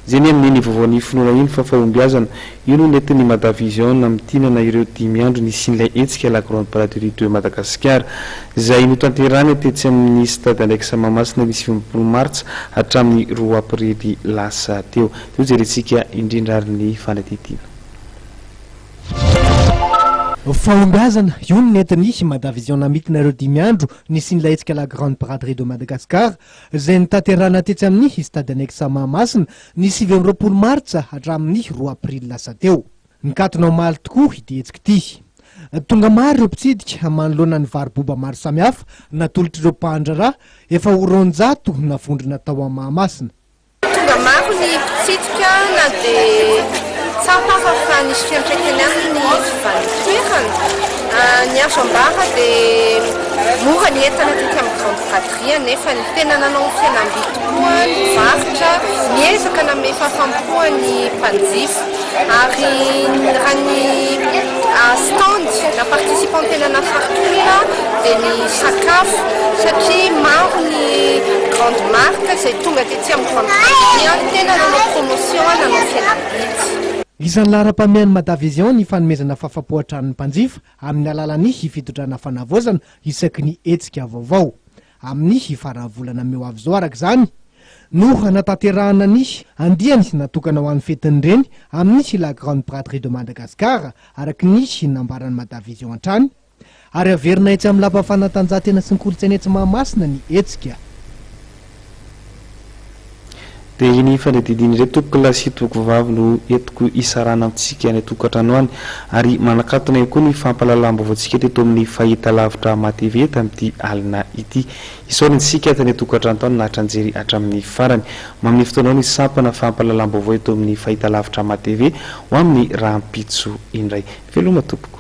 Izay ny amin'iny vaovaon'ny finoana iny fa fahombiazana. Io no nentin'ny Madavision namintinana ireo dimy andro nisian'ilay hetsika La Grande Braderie de Madagascar, izay notanterahina tetsy amin'ny Stade Annexe Mahamasina ny 29 martsa hatramin'ny roa aprily lasa teo. Dia hojerentsika indrindra ary ny fanadihadiana. Fahombiazana, io no nentin'ny Madavision namintina ireo dimy andro nisian'ilay hetsika La Grande Braderie de Madagascar, izay notanterahina tetsy amin'ny Stade Annexe Mahamasina ny 29 martsa hatramin'ny roa aprily lasa teo. Nikatona omaly tokoa ity hetsika ity. Tonga maro ireo mpitsidika manoloana ny varo-boba maro samihafa natolotr'ireo mpandraharaha efa ho 200 navondrona tao Mahamasina. Tonga maro ny mpitsidika na dia tsapa aza fa nisy fiantraikany aminy ny fivalan-toerana. Ny azo ambara dia mora ny entana tety amin'ny Grande Braderie nefa ny tena nanao fihenam-bidy tokoa ny mpivarotra, niezaka nanome fahafaham-po ny mpanjifa ary raha ny stand na participant tena nahafaritolona dia ny sakafo satria maro ny grande marque izay tonga tety amin'ny grande braderie tena nanao promotion nanao fihenam-bidy. Isan'ny laharam-pahamehan'ny Madavision ny fanomezana fahafapo hatrany ny mpanjifa amin'ny alalan'ny fitondrana fanavaozana isaky ny hetsika vaovao. Amin'ny faran'ny volana mey ho avy izao araka izany no hanatanterahana ny andiany natokana ho an'ny fetin'ny reny amin'ny La Grande Braderie de Madagascar araka ny nambaran'ny Madavision hatrany ary haverina etsy amin'ny lapa fanatanjahantena sy ny kolontsaina etsy Mahamasina ny hetsika. Dia iny fanadihadiana ireto tompokolahy sy tompokovavy no entiko hisarahana amintsika any an-tokantrano any ary manakatona ihany koa ny fampahalalam-baovaontsika teto amin'ny fahitalavitra Hama TV tamin'ity alina ity. Isaorana isika tany an-tokantrano tany naharitra nijery hatramin'ny farany. Manome fotoana anao ny sampana fampahalalam-baovao eto amin'ny fahitalavitra Hama TV ho amin'ny rahampitso indray. Veloma tompoko.